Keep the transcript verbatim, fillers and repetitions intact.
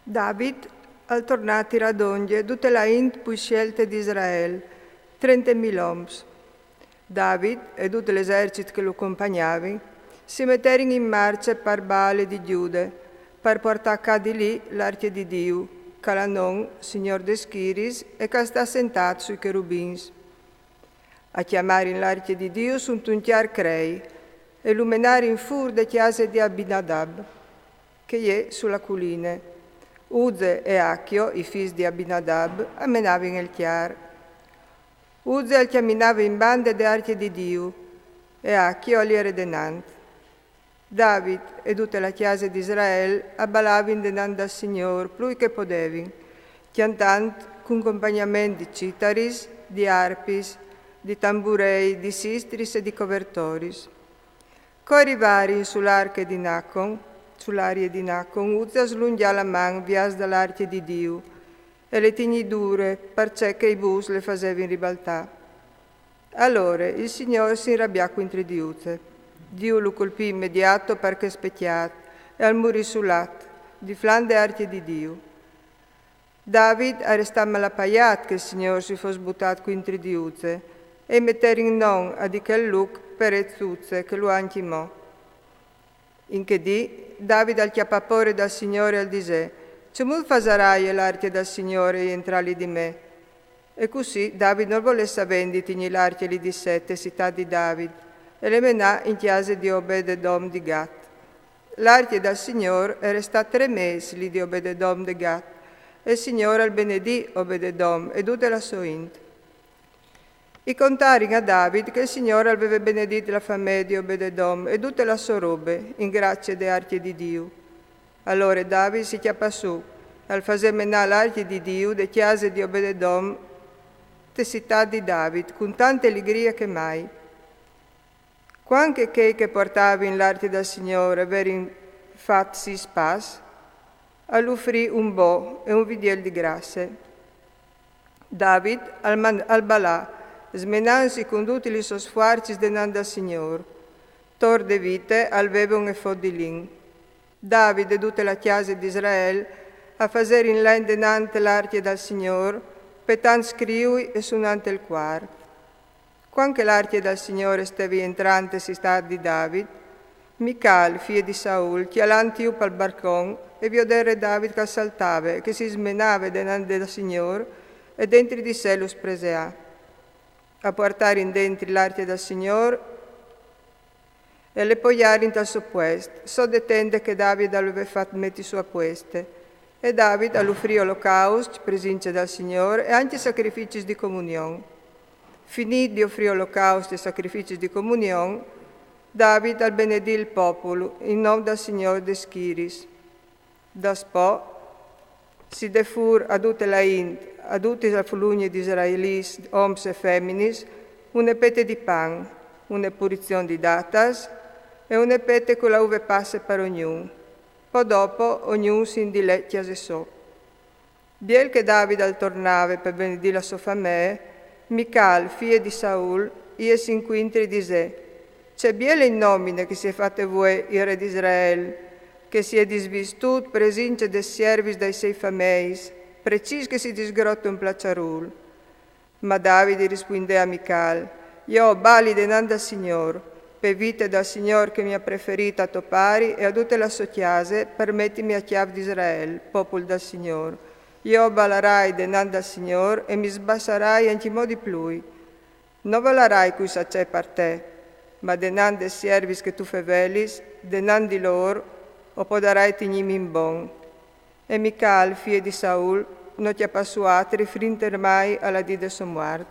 David al tornà a tirâ dongje dute la int plui sielte di Israel, trentemil oms. David e dut l'esercit che lu compagnavin si meterin in marce par Baale di Gjude, par puartâ ca di li l'arcje di Diu, che al à non Signôr des schiris e che al sta sentât sui cherubins. A cjamarin l'arcje di Diu suntun cjar crei e lu menarin fûr de cjase di Abinadab, che e je su la culine. Uze e Achio, i fîs di Abinadab, a menavin il cjar. Uze al cjaminave in bande de arcje di Diu, e Achio al jere denant. David e dute la cjase di Israel a balavin denant dal Signôr plui che podevin, cjantant cun compagnament di citaris, di arpis, di tamburei, di sistris e di covertoris. Co a rivarin su l'arche di Nacon, su l'arje di Nacon, Uze a slungjà la man viers da l'arcje di Diu, e le tignì dure, parcè che i bûs le fasevin ribaltâ. Alore il Signôr si inrabià cuintri di Uze. Diu lu colpì imediato par chest pecjât, e al murì sul lat, di flant de arcje di Diu. David al restà malapaiât che il Signôr si fos butât cuintri di Uze, e i meterin non a di chel lûc Perez Uze, che lu à ancjemò. In chê dì David al cjapà pôre dal Signôr e al disè: Cemût fasarai l'arcje dal Signôr jentrâ li di me? E cussì David nol volè savênt di tignî l'arcje li di se te citât di David, e le menà in cjase di Obededom di Gat. L'arcje dal Signôr e restà trê mês li di Obededom de Gat, e il Signôr al benedì Obededom e dute la sô int. I contarin a David che il Signôr al veve benedît la famee di Obededom e dute la sô robe, in gracie de arcje di Diu. Alore David si cjapà sù, al fasè menâ l'arcje di Diu de cjase di Obededom te citât di David, cun tante ligrie che mai. Cuant che chei che puartavin l'arcje dal Signôr a verin fat sîs pas, al ufrì un bo e un vidiel di grasse. David al, man- al balà, smenantsi cun dutis lis sôs fuarcis denant dal Signôr. Tor de vite al veve un efod di lin. David e dute la cjase di Israel a faserin len denant l'arcje dal Signôr, petant scriui e sunant il cuar. Cuant che l'arcje dal Signôr e steve jentrant te citât di David, Mical, fie di Saul, cjalant jù pal barcon, e viodè il re David che al saltave e che si smenave denant dal Signôr, e dentri di se lu spreseà. A puartarin dentri l'arcje dal Signôr e le poiarin tal so puest, sot de tende che David al veve fat meti su a pueste. E David al ufrì olocaust, presince dal Signôr, e ancje sacrificis di comunion. Finît di ufrî olocaust e sacrificis di comunion, David al benedì il popul in non dal Signôr des schiris. Daspò si dè fûr a dute la int, a dutis la fulugne di israelits, oms e feminis, une pete di pan, une purzion di datas e une pete cu la uve passe par ognun. Po dopo ognun si indilè cjase sô. Biel che David al tornave par benedî la sô famee, Mical, fie di Saul, i jessin cuintri e i disè: Ce biele innomine che si è fate vuê il re di Israel, che si è disvistût presince des siervis dai siei fameis, precîs che si disgrote un plaçarûl. Ma David i rispuindè a Mical: Jo o bali denant dal Signôr, pe vite dal Signôr che mi à preferît a to pari e a dute la sô cjase par metimi a cjâf di Israel, popul dal Signôr. Jo o balarai denant dal Signôr e mi sbassarai ancjemò di plui. No balarai cui sa ce par te, ma denant des siervis che tu fevelis, denant di lôr, o podarai tignîmi in bon. E Mical, fie di Saul, no cjapà sù atri fin ormai a la dì de sô muart.